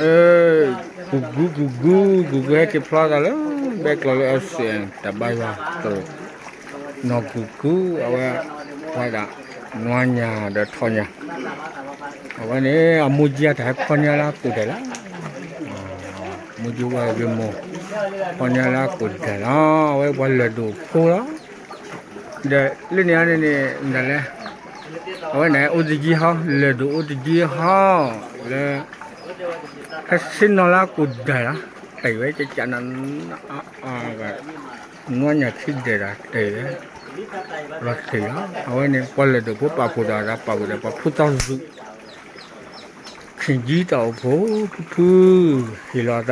အ ကူကူကူကူ ကူကူဟဲက့ၤဖျီသးလၢ ဘဲကျီလၢအစဲး တၢ်ဘါယွၤတရူး နီၢ်ကူကူ အဝဲ ဝဲဒၣ် နွါညၣ်ဒီးထီၣ်ညၣ် အဝဲန့ၣ် အမိၢ်ကၠံအတၢ်ဟဲခီညါလၢအကိာ်ဒဲးလီၤ. မိၢ်ကၠံဝဲဂ့ၤမိၢ် ခီညါလၢအကိာ်ဒဲးလီၤ. အဝဲပှၤလၢၢ်ဒိၣ်ဖိလီၤ. ဒီးလၢန့ၣ်အန့ၣ်န့ၣ် မတၤလဲၣ် အဝဲန့ၣ်အိၣ်တယ့ဟီ လၢၢ်ဒိၣ်အိၣ်တယ့ဟီ လၢ ဟဲဆ့ၣ်နီၤလၢအကိာ်ဒဲးလီၤ. တ့ၢ်ဝဲကကန နွါညၣ်ခံဒဲးဒီးတ့ၢ်ဝဲ လီၤတ့ၢ်လီၤ. အဝဲန့ၣ် ပှၤလၢၢ်ဒိၣ်ဖိပာ်ဖှိၣ်ဒီးတၢ်ပာ်ဖှိၣ်ဒီး ပှၤဖိသၣ်စူၤ ခံကံတၢ်အိၣ်ဖှိၣ်ဖုဖု ဟ့ၣ်လီၤသး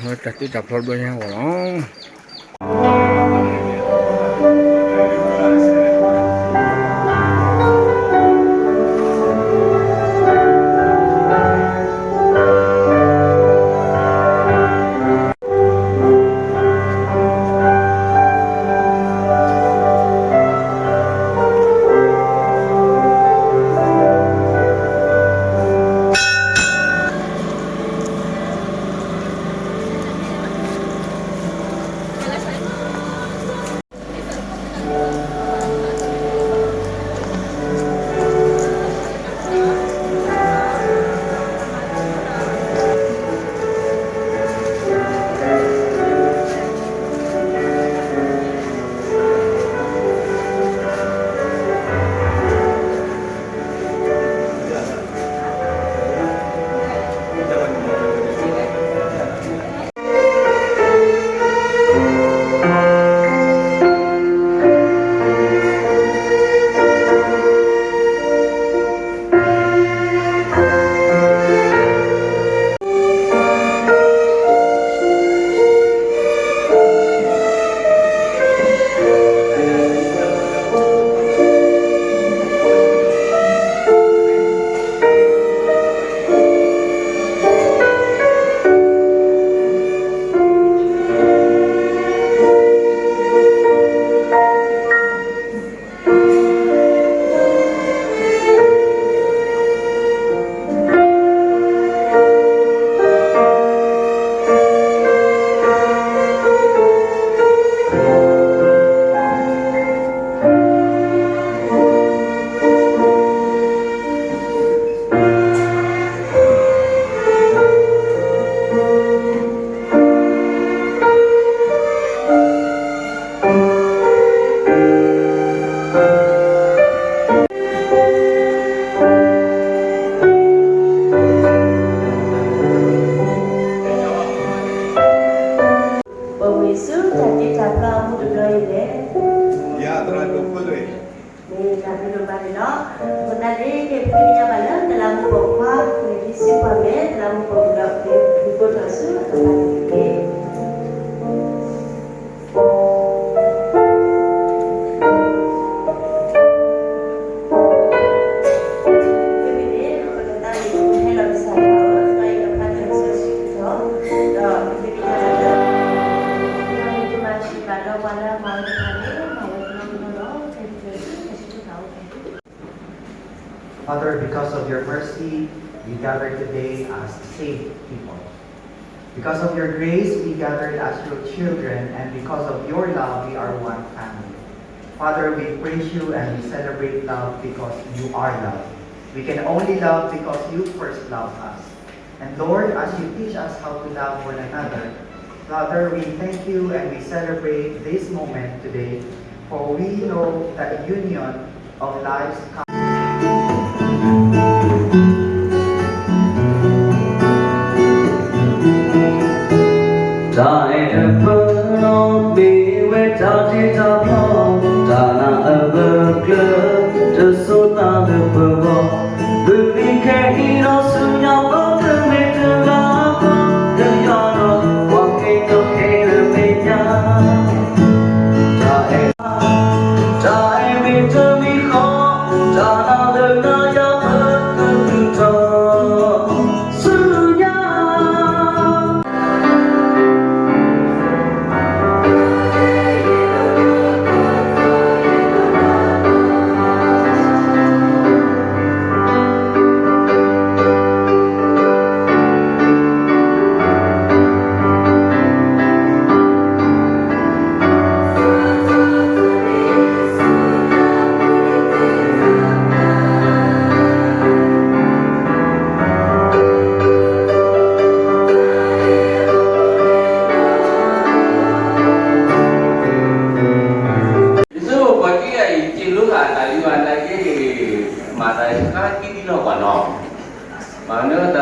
ဝဲတၢ်တ့တၢ်ဖျီဘျီညါဝဲလီၤ.ပဝဲဆူတၢ်တ့တၢ်ဖျီအမူတဘျီအံၤလဲၣ်. ယသရၣ်ဒိၣ်ဖိလွဲၢ် မ့ၢ်တၢ်ဘျုးဒိၣ်မးန့ၣ်လီၤ. အဃိသတးန့ၣ် ကဲပသ့ၣ်ညါဘၣ်လၢ တလးမူပိာ်ခွါ ကဲဒ်စံးပှၤမဲာ် တလးမူပိာ်ခွါဒီး ကဲပသံၣ်ဖိထီၣ်ဆူအကပၤန့ၣ်တက့ၢ်. ဖဲန့ၣ် ပကသးန့ၣ် ဟဲလီၤကစၢ်ယွၤအအိၣ် စီၤအံၤကဖးတၢ်ဆၢဆံးထီၣ် ဒီးပသ့ၣ်ညါလၢ ယွၤမ့ၢ်တမၤဆံးဘၣ်ဒီးပှၤလၢအမၤဝဲတဖၣ်န့ၣ် မၤဝဲတနီၤနီၤလီၤ. ဖဲန့ၣ် Father, because of your mercy, we gather today as saved people. Because of your grace, we gathered as your children, and because of your love, we are one family. Father, we praise you and we celebrate love because you are love. We can only love because you first loved us. And Lord, as you teach us how to love one another, Father, we thank you and we celebrate this moment today, for we know that the union of lives comes တၢ်အဲၣ်အဖၢလီၤမ့ၢ်ဝဲတၢ်တ့တၢ်ဖျီ, တၢ်နာ်အဂၢၢ်ကျၢၤ တစိၤသးလၢပဂီၢ်, မုၢ်နံၤခဲအံၤဒီးဆူညါပတုၤမ့ၢ်တဂၤဃီ, တယၤဒီးပှၤက့ၤထီၣ်ခဲလၢာ်မဲာ်ညါ, တၢ်အဲၣ် တၢ်အဲၣ်မ့ၢ်တမံၤဃီ, တၢ်နာ်လၢနၤ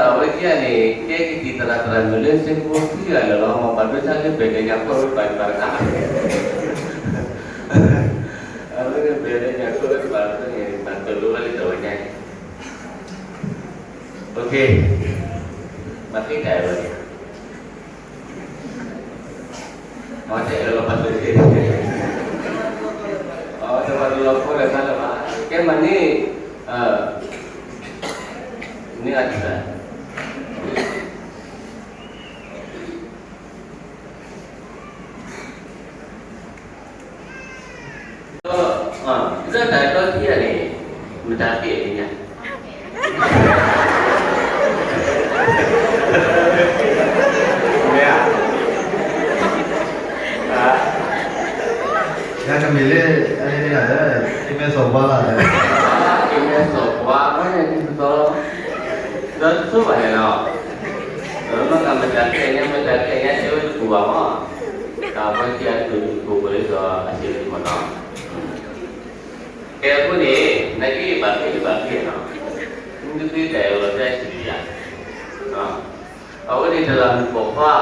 အဝဲကဲန့ၣ် ကဲက့ၤတံၤသရၣ်သရၣ်မုၣ်လၢစ့ၢ်ကီးခံဂၤလၢာ်လီၤ, မ့ၢ်ဘၣ်ဒိဆါလၢဘဲၣ်ဒဲးညါခိၣ်လၢပာ်တံၢ်ပာ်တခါ, အဝဲန့ၣ်ဘဲၣ်ဒဲးညါခိၣ်လၢပာ်တံၢ်န့ၣ် ဘၣ်တၢ်လိဝဲလၢတၢ်ဝဲညါန့ၣ်, မၤသ့တၢ်အံၤဝဲန့ၣ် မၤတအဲၣ်လီၤပာ်တ့ၢ်, အတဘၣ်တလီၤဖိဒီးခါလၢၤဘၣ်, ကဲမၤန့ၢ်, န့ၢ်အတၢ် လၢတၢ်အဲၣ်တီခံဂၤန့ၣ် မတၤသ့ၣ်ညါ, မ့ၢ်ဧါ, ညါကမ့ၢ်လၢ အန့ၣ်လၢ က့မဲစီၤပှၤလီၤ, က့မဲစီၤပှၤ မ့ၢ်န့ၣ်ဒ်သိးလီၤ, ဒီးတဆိဘၣ်န့ၣ်လီၤ, မ့ၢ်ကမတၤသ့ၣ်ညါ မတၤသ့ၣ်ညါ တဲဝဲတပူၤဘၣ်မး, တၢ်ပှၤစံးအဒိၣ်တပူၤပလၢစီၤအစ့လၢမနီၤ ကဲအဃိန့ၣ် နက့ဘၣ်ဖဲဘၣ်ဖဲနီၤ, မ့ၢ်တသ့တၢ်အံၤလီၤတၢ်စံးယၤ, အဝဲန့ၣ်တလးမုၣ်ပိာ်ခွါ,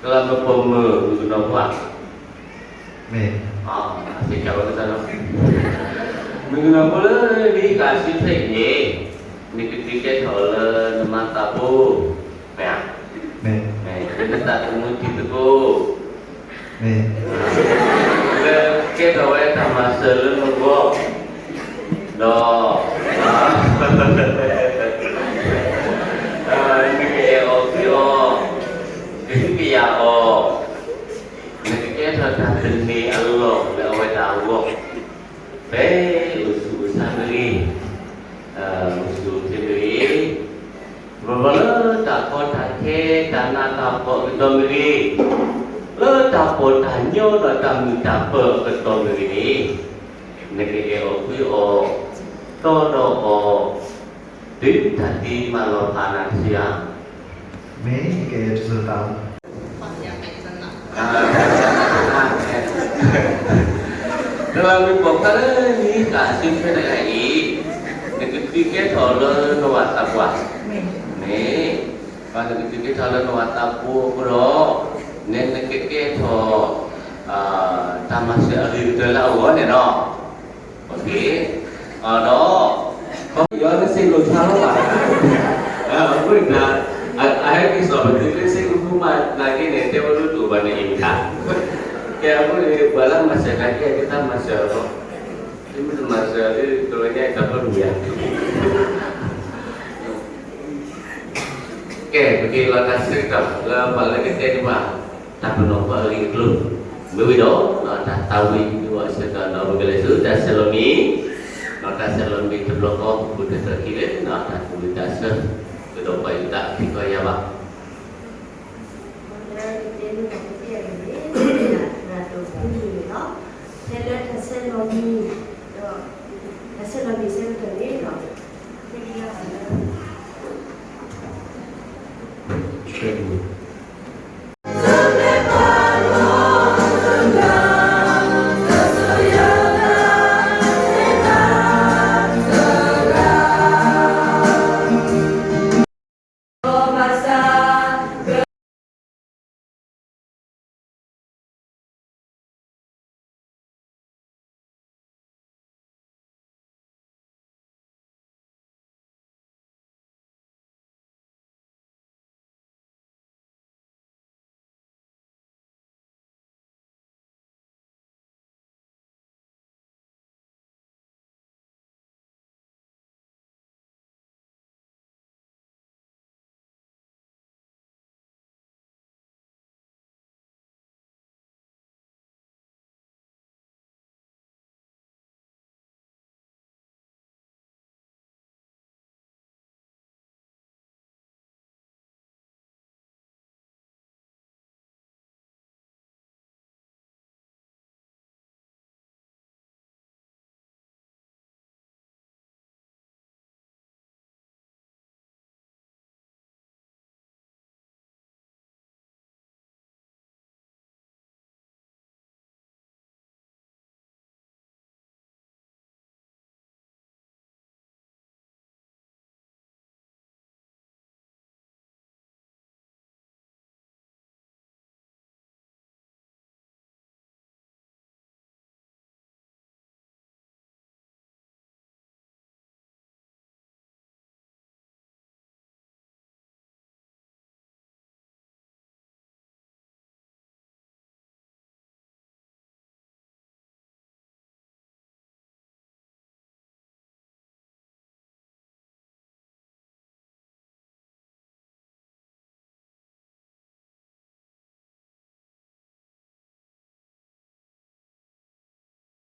တလးမုၣ်ပိာ်မုၣ် မုၣ်ကနီၤဖိဧါ, မ့ၢ်, အစ့ၢ်ကီးဝဲကစၢ်လီၤ, မုၣ်ကနီၤဖိလၢနဟံးဃာ်စုထွဲအံၤန့ၣ်, နကဒုးကဲထီၣ်လၢနမါသးဘိ, မ့ၢ်ဧါ, မ့ၢ်, လၢနသးသမူတံၤသကိး မ့ၢ်, လၢကဲထီၣ်ဝဲတၢ်မၤစၢၤလၢနဂီၢ်, ဒီး နကအဲၣ်အီၤကွံအီၤ, ကဟုကယာ်အီၤ, နကကဲထီၣ်တၢ်သန့ၤအလီၢ်လၢအဝဲဒၣ်အဂီၢ်, ဖဲအိၣ်ဆူၣ်အိၣ်ဆါမ့ၢ်ဂ့ၤ, အိၣ်ဆူၣ်အိၣ်ချ့မ့ၢ်ဂ့ၤ, ဘၣ်ဘၣ်လၢတၢ်ကီတၢ်ခဲ တၢ်နးတၢ်ဖှီၣ်အကတီၢ်မ့ၢ်ဂ့ၤ, လၢတၢ်ပီၢ်တၢ်ညီဒီးတၢ်မုာ်တၢ်ပၢၢ်အကတီၢ်မ့ၢ်ဂ့ၤန့ၣ်, နကအဲၣ်အီၤကွံအီၤ, တီဒီးအီၤ, တုၤတၢ်သံမၤလီၤဖးနၤတစုဧါ, မ့ၢ်ကအဲၣ်တစၢၤသး တလးမုၣ်ပိာ်ခွါလၢနဟံးဃာ်စုထွဲတဂၤအံၤ, နကဒုးကဲထီၣ်လၢနဝၤသးပှၢ်, မ့ၢ်, နကဒုးကဲထီၣ်လၢနဝၤသးပှၢ်အဃိဒီး, နကကဲထီၣ် တၢ်မၤစၢၤအဂ့ၤကတၢၢ်လၢအဂီၢ်န့ၣ်လီၤ. ဒီး ယွၤလၢစ့ၢ်ကီးဆါလီၤဘၣ်, အဃိန့ၣ် အဟဲက့ၤစိာ်ပတုာ်လၢစ့ၢ်ကီးမး နာ်က့န့ၣ် တဲဝဲဒၣ်တအိၣ်ဘၣ်န့ၣ်အံၤမတၤ, ကဲအဃိန့ၣ် ပှၤလၢမၤစၢၤနာ်က့ ကသးမၤစၢၤအီၤ, မ့ၢ်တမၤစၢၤဒီး တဝဲညါတၢ်ဖျီမံၤဧါ. ကဲ ပက့ၤလီၤတၢ်ဆၢကတီၢ် လၢပှၤလၢကတဲတဘၣ် တၢ်ပနီၣ်ပှၤအဂ့ၢ်အကျိၤ, မ့ၢ်ဝံၤဒီး တၢ်သးဝံၣ်ဒ်အံၤအဆၢကတီၢ်ဒီး ပကလဲၤဆူတၢ်ဆဲးလီၤမံၤ, ဒီးတၢ်ဆဲးလီၤမံၤတဘျီဃီ ပကတၢၢ်ခံလၢ တၢ်သူၣ်ဝံၣ်သးဆၢ ကဒီးပှၤယသးခံခီယါဘၣ် ဖဲလၢတၢ်ဆဲးလီၤမံၤ ဒီး တၢ်ဆဲးလီၤမံၤဆၢကတီၢ်န့ၣ်ဒီး ဆဲးလီၤ